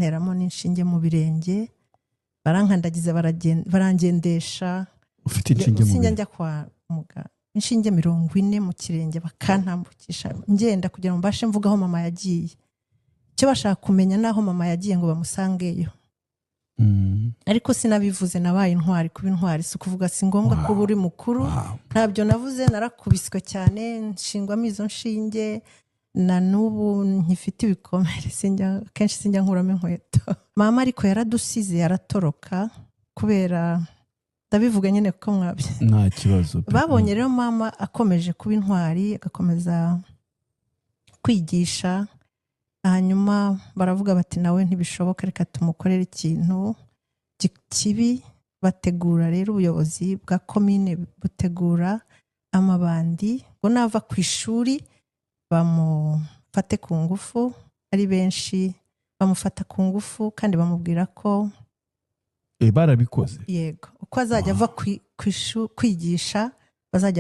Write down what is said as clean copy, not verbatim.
banteramo n'inshinge mu birenge, barankandagiza, barangendesha. Ufite inshinge mu Sinjya birenge? njya kwa muganga. Inshinge 40 mu kirenge, bakantambukisha ngenda kugira ngo mbashe mvuge aho mama yagiye. Icyo bashaka kumenya n'aho mama yagiye ngo bamusangeyo. Ariko sinabivuze, nabaye intwari. Kuba intwari si ukuvuga, si ngombwa kuba uri mukuru. Ntabyo navuze, narakubiswe cyane, nshingwamo izo nshinge, na n'ubu nkifite ibikomere, sinjya kenshi sinjya nkuramo inkweto. Mama ariko yaradusize, yaratoroka kubera, ndabivuga nyine kuko mwabye Nta kibazo pe. Babonye rero mama akomeje kuba intwari, agakomeza kwigisha, hanyuma baravuga bati: "Nawe ntibishoboka, reka tumukorere ikintu kibi." Bategura rero, ubuyobozi bwa komine butegura amabandi ngo nava ku ishuri bamufate ku ngufu ari benshi. Bamufata ku ngufu kandi bamubwira ko Barabikoze? Yego, uko azajya ava ku kwigisha bazajya